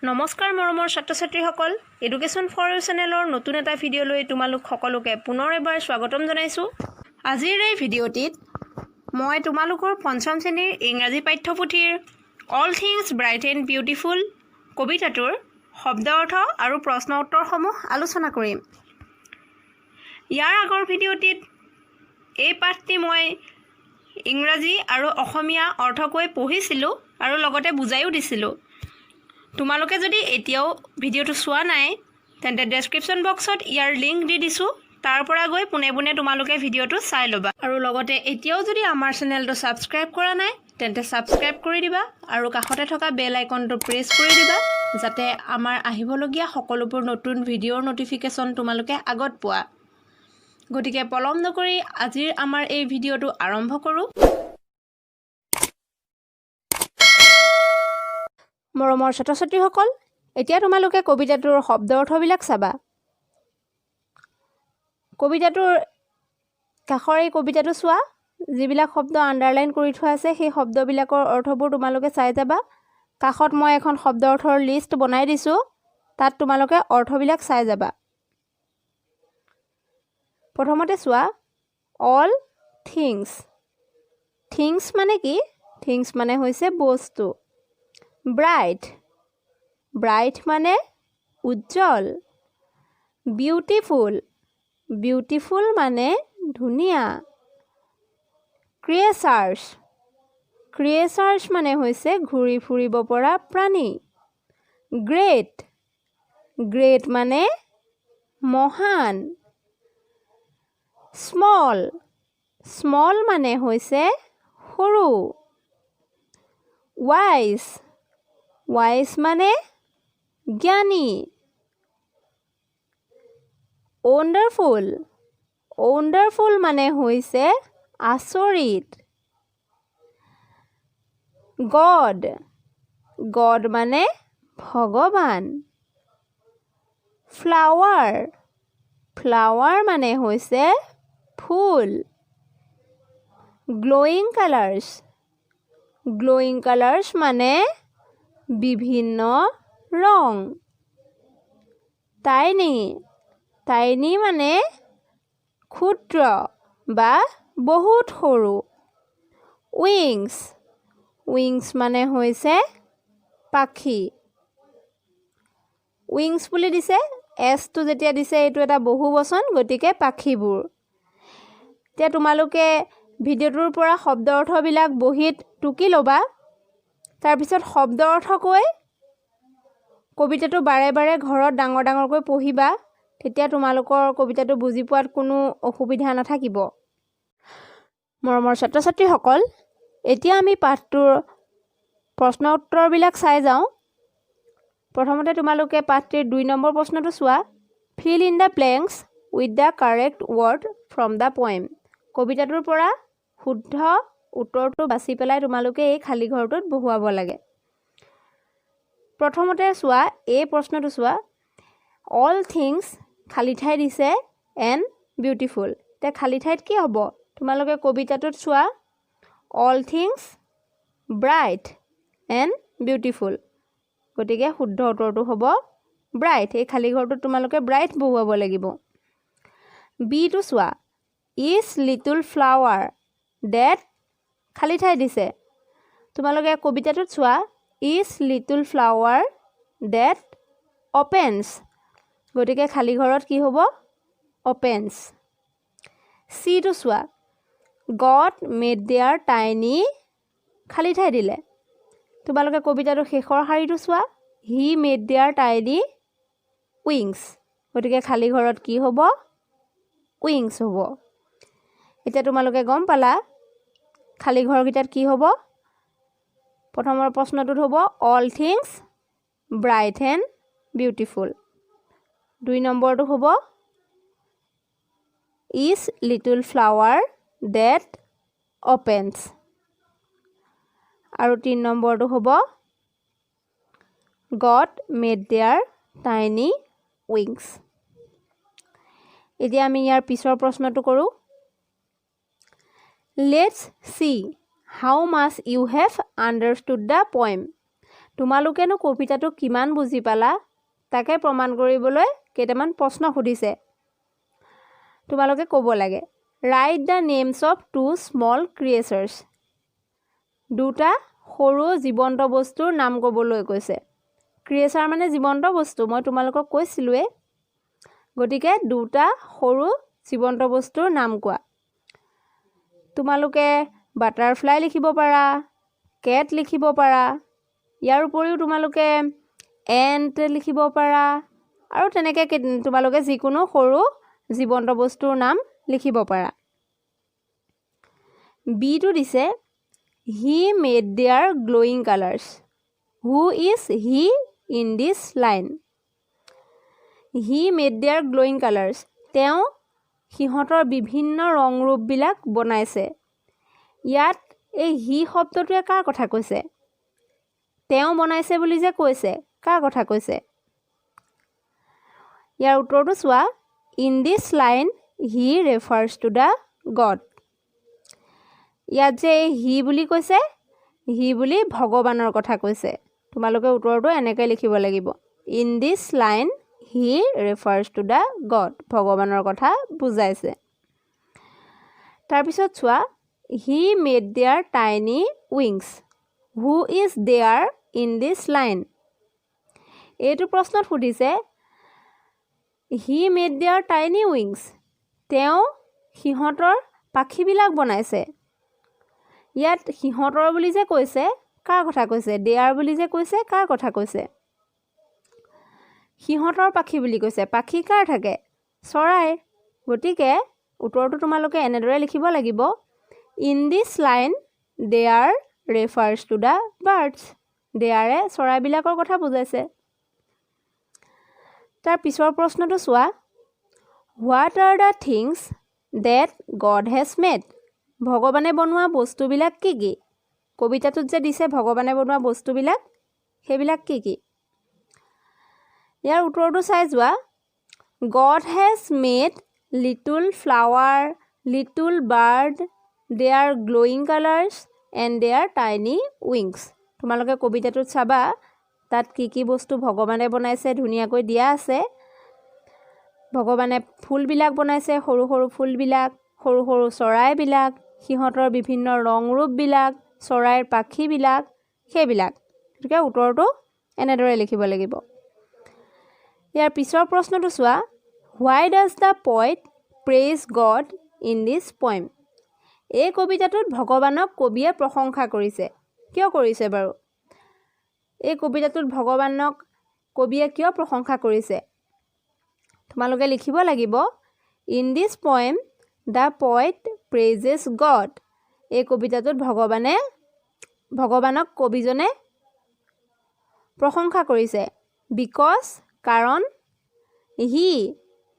নমস্কাৰ মৰমৰ ছাত্ৰ ছাত্ৰীসকল, এডুকেশ্যন ফৰ ইউ চেনেলৰ নতুন এটা ভিডিঅ'লৈ তোমালোক সকলোকে পুনৰ এবাৰ স্বাগতম জনাইছোঁ। আজিৰ এই ভিডিঅ'টিত মই তোমালোকৰ পঞ্চম শ্ৰেণীৰ ইংৰাজী পাঠ্যপুথিৰ "All Things Bright and Beautiful" কবিতাটোৰ শব্দ অৰ্থ আৰু প্ৰশ্ন উত্তৰসমূহ আলোচনা কৰিম। ইয়াৰ আগৰ ভিডিঅ'টিত এই পাঠটি মই ইংৰাজী আৰু অসমীয়া অৰ্থকৈ পঢ়িছিলোঁ আৰু লগতে বুজায়ো দিছিলোঁ। তোমালোকে যদি এতিয়াও ভিডিঅ'টো চোৱা নাই, তেন্তে ডেছক্ৰিপশ্যন বক্সত ইয়াৰ লিংক দি দিছোঁ। তাৰ পৰা গৈ পোনে পোনে তোমালোকে ভিডিঅ'টো চাই ল'বা। আৰু লগতে এতিয়াও যদি আমাৰ চেনেলটো ছাবস্ক্ৰাইব কৰা নাই, তেন্তে ছাবস্ক্ৰাইব কৰি দিবা আৰু কাষতে থকা বেল আইকনটো প্ৰেছ কৰি দিবা, যাতে আমাৰ আহিবলগীয়া সকলোবোৰ নতুন ভিডিঅ'ৰ ন'টিফিকেশ্যন তোমালোকে আগত পোৱা। গতিকে পলম নকৰি আজিৰ আমাৰ এই ভিডিঅ'টো আৰম্ভ কৰোঁ। মৰমৰ ছাত্ৰ ছাত্ৰীসকল, এতিয়া তোমালোকে কবিতাটোৰ শব্দ অৰ্থবিলাক চাবা। কবিতাটোৰ কাষৰ এই কবিতাটো চোৱা। যিবিলাক শব্দ আণ্ডাৰলাইন কৰি থোৱা আছে, সেই শব্দবিলাকৰ অৰ্থবোৰ তোমালোকে চাই যাবা। কাষত মই এখন শব্দ অৰ্থৰ লিষ্ট বনাই দিছোঁ, তাত তোমালোকে অৰ্থবিলাক চাই যাবা। প্ৰথমতে চোৱা, অল থিংছ। থিংছ মানে কি? থিংছ মানে হৈছে বস্তু। ব্ৰাইট, ব্ৰাইট মানে উজ্জ্বল। বিউটিফুল, বিউটিফুল মানে ধুনীয়া। ক্ৰিয়েচাৰ্ছ, ক্ৰিয়েচাৰ্ছ মানে হৈছে ঘূৰি ফুৰিব পৰা প্ৰাণী। গ্ৰেট, গ্ৰেট মানে মহান। স্মল, স্মল মানে হৈছে সৰু। ৱাইজ, ৱাইজ মানে জ্ঞানী। ৱণ্ডাৰফুল, ৱণ্ডাৰফুল মানে হৈছে আচৰিত। গড, গড মানে ভগৱান। ফ্লাৱাৰ, ফ্লাৱাৰ মানে হৈছে ফুল। গ্ল'য়িং কালাৰ্ছ, গ্ল'য়িং কালাৰ্ছ মানে বিভিন্ন ৰং। টাইনি, টাইনি মানে ক্ষুদ্ৰ বা বহুত সৰু। উইংছ, উইংছ মানে হৈছে পাখি। উইংছ বুলি দিছে, এছটো যেতিয়া দিছে, এইটো এটা বহু বচন, গতিকে পাখিবোৰ। এতিয়া তোমালোকে ভিডিঅ'টোৰ পৰা শব্দ অৰ্থবিলাক বহীত টুকি ল'বা। তাৰপিছত শব্দ অৰ্থ কৈ কবিতাটো বাৰে বাৰে ঘৰত ডাঙৰ ডাঙৰকৈ পঢ়িবা। তেতিয়া তোমালোকৰ কবিতাটো বুজি পোৱাত কোনো অসুবিধা নাথাকিব। মৰমৰ ছাত্ৰ ছাত্ৰীসকল, এতিয়া আমি পাঠটোৰ প্ৰশ্ন উত্তৰবিলাক চাই যাওঁ। প্ৰথমতে তোমালোকে পাঠটিৰ 2 নম্বৰ প্ৰশ্নটো চোৱা। "Fill in the blanks with the correct word from the poem." কবিতাটোৰ পৰা শুদ্ধ উত্তৰটো বাছি পেলাই তোমালোকে এই খালী ঘৰটোত বহুৱাব লাগে। প্ৰথমতে চোৱা, এই প্ৰশ্নটো চোৱা। অল থিংছ খালী ঠাই দিছে, এণ্ড বিউটিফুল। এতিয়া খালী ঠাইত কি হ'ব? তোমালোকে কবিতাটোত চোৱা, "All things bright and beautiful"। গতিকে শুদ্ধ উত্তৰটো হ'ব ব্ৰাইট। এই খালী ঘৰটোত তোমালোকে ব্ৰাইট বহুৱাব লাগিব। বিটো চোৱা, ইচ লিটল ফ্লাৱাৰ ডেট খালী ঠাই দিছে। তোমালোকে কবিতাটোত চোৱা, "Each little flower that opens"। গতিকে খালী ঘৰত কি হ'ব? অপেন্স। চিটো চোৱা, গড মেড there tiny খালী ঠাই দিলে। তোমালোকে কবিতাটোৰ শেষৰ শাৰীটো চোৱা, "He made their tiny wings"। গতিকে খালী ঘৰত কি হ'ব? উইংছ হ'ব। এতিয়া তোমালোকে গম পালা খালী ঘৰকেইটাত কি হ'ব। প্ৰথমৰ প্ৰশ্নটোত হ'ব "All things bright and beautiful"। 2 নম্বৰটো হ'ব "Each little flower that opens" আৰু 3 নম্বৰটো হ'ব "God made their tiny wings"। এতিয়া আমি ইয়াৰ পিছৰ প্ৰশ্নটো কৰোঁ। "Let's see how much you have understood the poem." তোমালোকেনো কবিতাটো কিমান বুজি পালা, তাকে প্ৰমাণ কৰিবলৈ কেইটামান প্ৰশ্ন সুধিছে। তোমালোকে ক'ব লাগে। Write the names of two small creatures. দুটা সৰু জীৱন্ত বস্তুৰ নাম ক'বলৈ কৈছে। ক্ৰিয়েচাৰ মানে জীৱন্ত বস্তু, মই তোমালোকক কৈছিলোঁৱেই। গতিকে দুটা সৰু জীৱন্ত বস্তুৰ নাম কোৱা। তোমালোকে বাটাৰফ্লাই লিখিব পাৰা, কেট লিখিব পাৰা, ইয়াৰ উপৰিও তোমালোকে এণ্ট লিখিব পাৰা আৰু তেনেকৈ তোমালোকে যিকোনো সৰু জীৱন্ত বস্তুৰ নাম লিখিব পাৰা। বিটো দিছে, "He made their glowing colours." Who is "he" in this line? "He made their glowing colours." তেওঁ সিহঁতৰ বিভিন্ন ৰং ৰূপবিলাক বনাইছে। ইয়াত এই হি শব্দটোৱে কাৰ কথা কৈছে? তেওঁ বনাইছে বুলি যে কৈছে, কাৰ কথা কৈছে? ইয়াৰ উত্তৰটো চোৱা। In this line, "he" refers to the God. ইয়াত যে এই হি বুলি কৈছে, হি বুলি ভগৱানৰ কথা কৈছে। তোমালোকে উত্তৰটো এনেকৈ লিখিব লাগিব। In this line, "he" refers to the God. ভগৱানৰ কথা বুজাইছে। তাৰপিছত চোৱা, "He made their tiny wings." Who is "their" in this line? এইটো প্ৰশ্নত সুধিছে, "He made their tiny wings." তেওঁ সিহঁতৰ পাখিবিলাক বনাইছে। ইয়াত সিহঁতৰ বুলি যে কৈছে, কাৰ কথা কৈছে? There বুলি যে কৈছে, কাৰ কথা কৈছে? সিহঁতৰ পাখি বুলি কৈছে। পাখি কাৰ থাকে? চৰাইৰ। গতিকে উত্তৰটো তোমালোকে এনেদৰে লিখিব লাগিব। In this line, "their" refers to the birds. দেয়াৰে চৰাইবিলাকৰ কথা বুজাইছে। তাৰ পিছৰ প্ৰশ্নটো চোৱা। What are the things that God has made? ভগৱানে বনোৱা বস্তুবিলাক কি কি? কবিতাটোত যে দিছে ভগৱানে বনোৱা বস্তুবিলাক, সেইবিলাক কি কি? ইয়াৰ উত্তৰটো চাই যোৱা। God has made little flower, little bird, their glowing colours and their tiny wings. তোমালোকে কবিতাটোত চাবা, তাত কি কি বস্তু ভগৱানে বনাইছে ধুনীয়াকৈ দিয়া আছে। ভগৱানে ফুলবিলাক বনাইছে, সৰু সৰু ফুলবিলাক, সৰু সৰু চৰাইবিলাক, সিহঁতৰ বিভিন্ন ৰং ৰূপবিলাক, চৰাইৰ পাখিবিলাক, সেইবিলাক। গতিকে উত্তৰটো এনেদৰে লিখিব লাগিব। ইয়াৰ পিছৰ প্ৰশ্নটো চোৱা। Why does the poet praise God in this poem? এই কবিতাটোত ভগৱানক কবিয়ে প্ৰশংসা কৰিছে। কিয় কৰিছে বাৰু? এই কবিতাটোত ভগৱানক কবিয়ে কিয় প্ৰশংসা কৰিছে? তোমালোকে লিখিব লাগিব। In this poem, the poet praises God. এই কবিতাটোত ভগৱানক কবিজনে প্ৰশংসা কৰিছে because, কাৰণ, he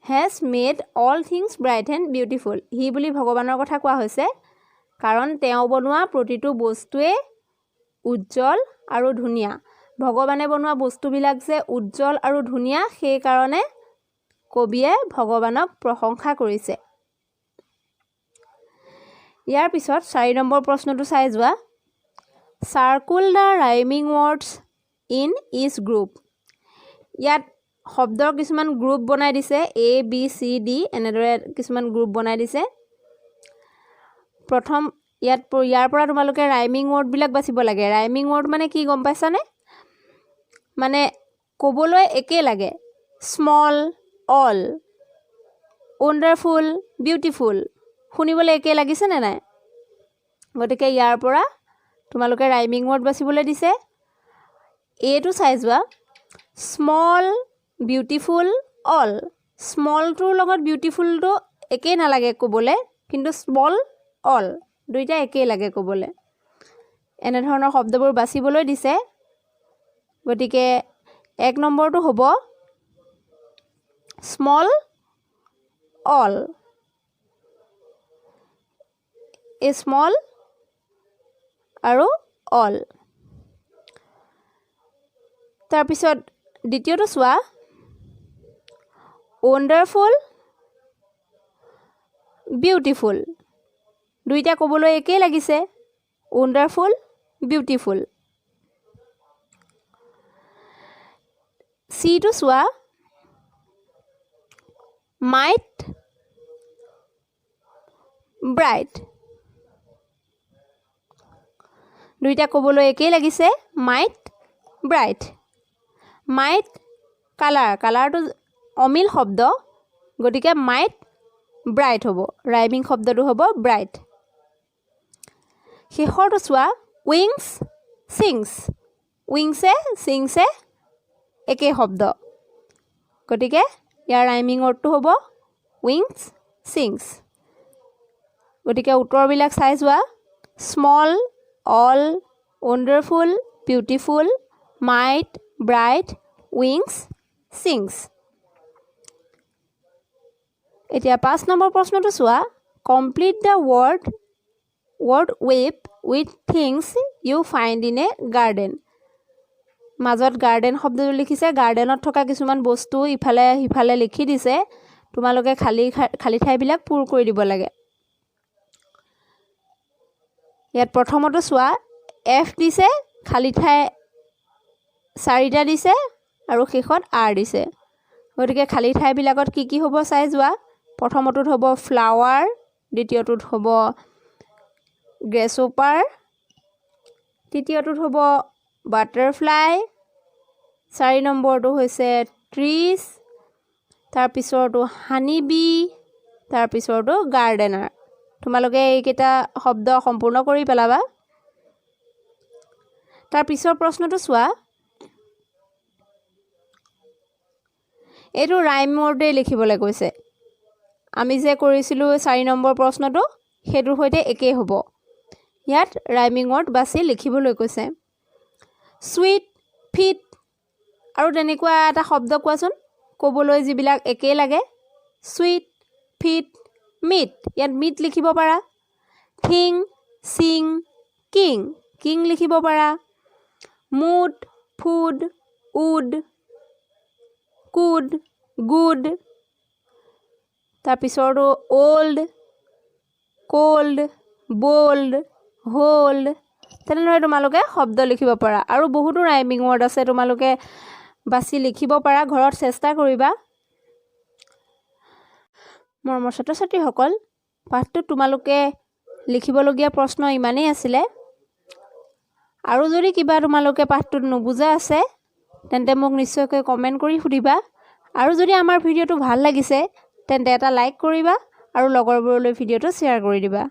has made all things bright and beautiful. হি বুলি ভগৱানৰ কথা কোৱা হৈছে, কাৰণ তেওঁ বনোৱা প্ৰতিটো বস্তুৱেই উজ্জ্বল আৰু ধুনীয়া। ভগৱানে বনোৱা বস্তুবিলাক যে উজ্জ্বল আৰু ধুনীয়া, সেইকাৰণে কবিয়ে ভগৱানক প্ৰশংসা কৰিছে। ইয়াৰ পিছত 4 নম্বৰ প্ৰশ্নটো চাই যোৱা। Circle the rhyming words in each group. ইয়াত শব্দৰ কিছুমান গ্ৰুপ বনাই দিছে। এ, বি, চি, ডি এনেদৰে কিছুমান গ্ৰুপ বনাই দিছে। প্ৰথম ইয়াত ইয়াৰ পৰা তোমালোকে ৰাইমিং ৱৰ্ডবিলাক বাচিব লাগে। ৰাইমিং ৱৰ্ড মানে কি গম পাইছানে? মানে ক'বলৈ একেই লাগে। স্মল, অল, ৱণ্ডাৰফুল, বিউটিফুল, শুনিবলৈ একেই লাগিছেনে নাই? গতিকে ইয়াৰ পৰা তোমালোকে ৰাইমিং ৱৰ্ড বাচিবলৈ দিছে। এইটো চাই যোৱা, স্মল, বিউটিফুল, অল। স্মলটোৰ লগত বিউটিফুলটো একেই নালাগে ক'বলৈ, কিন্তু স্মল, অল দুইটা একেই লাগে ক'বলৈ। এনেধৰণৰ শব্দবোৰ বাচিবলৈ দিছে। গতিকে 1 নম্বৰটো হ'ব স্মল, অল, এই স্মল আৰু অল। তাৰপিছত দ্বিতীয়টো চোৱা, ৱণ্ডাৰফুল, বিউটিফুল, দুইটা ক'বলৈ একেই লাগিছে, ৱণ্ডাৰফুল, বিউটিফুল। চিটো চোৱা, মাইট, ব্ৰাইট। দুইটা ক'বলৈ একেই লাগিছে, মাইট, ব্ৰাইট। মাইট কালাৰ, কালাৰটো অমিল শব্দ, গতিকে মাইট ব্ৰাইট হ'ব। ৰাইমিং শব্দটো হ'ব ব্ৰাইট। শেষৰটো চোৱা, উইংছ, ছিংছ। উইংছে ছিংছে একেই শব্দ, গতিকে ইয়াৰ ৰাইমিং ৱৰ্ডটো হ'ব উইংছ, ছিংছ। গতিকে উত্তৰবিলাক চাই যোৱা: small, all, wonderful, beautiful, might, bright, wings, sings. এতিয়া 5 নম্বৰ প্ৰশ্নটো চোৱা। Complete the word web with things you find in a garden. মাজত গাৰ্ডেন শব্দটো লিখিছে। গাৰ্ডেনত থকা কিছুমান বস্তু ইফালে সিফালে লিখি দিছে। তোমালোকে খালী খালী ঠাইবিলাক পূৰ কৰি দিব লাগে। ইয়াত প্ৰথমতে চোৱা, এফ দিছে, খালী ঠাই চাৰিটা দিছে আৰু শেষত আৰ দিছে। গতিকে খালী ঠাইবিলাকত কি কি হ'ব চাই যোৱা। প্ৰথমটোত হ'ব ফ্লাৱাৰ, দ্বিতীয়টোত হ'ব গ্ৰেছহপাৰ, তৃতীয়টোত হ'ব বাটাৰফ্লাই, 4 নম্বৰটো হৈছে ট্ৰিজ, তাৰপিছৰটো হানি বি, তাৰপিছৰটো গাৰ্ডেনাৰ। তোমালোকে এইকেইটা শব্দ সম্পূৰ্ণ কৰি পেলাবা। তাৰ পিছৰ প্ৰশ্নটো চোৱা। এইটো ৰাইম ৱৰ্ডেই লিখিবলৈ কৈছে। আমি যে কৰিছিলোঁ 4 নম্বৰ প্ৰশ্নটো, সেইটোৰ সৈতে একেই হ'ব। ইয়াত ৰাইমিং ৱৰ্ড বাছি লিখিবলৈ কৈছে। চুইট, ফিট আৰু তেনেকুৱা এটা শব্দ কোৱাচোন ক'বলৈ যিবিলাক একেই লাগে। চুইট, ফিট, মিট, ইয়াত মিট লিখিব পাৰা। থিং, চিং, কিং, কিং লিখিব পাৰা। Mood, food, would, could, good. তাৰপিছৰটো old, cold, bold, hold. তেনেদৰে তোমালোকে শব্দ লিখিব পাৰা। আৰু বহুতো ৰাইমিং ৱৰ্ড আছে, তোমালোকে বাছি লিখিব পাৰা। ঘৰত চেষ্টা কৰিবা। মৰমৰ ছাত্ৰ ছাত্ৰীসকল, পাঠটোত তোমালোকে লিখিবলগীয়া প্ৰশ্ন ইমানেই আছিলে। আৰু যদি কিবা তোমালোকে পাঠটোত নুবুজা আছে, তেন্তে মোক নিশ্চয়কৈ কমেণ্ট কৰি সুধিবা। আৰু যদি আমাৰ ভিডিঅ'টো ভাল লাগিছে, তেন্তে এটা লাইক কৰিবা আৰু লগৰবোৰলৈ ভিডিঅ'টো শ্বেয়াৰ কৰি দিবা।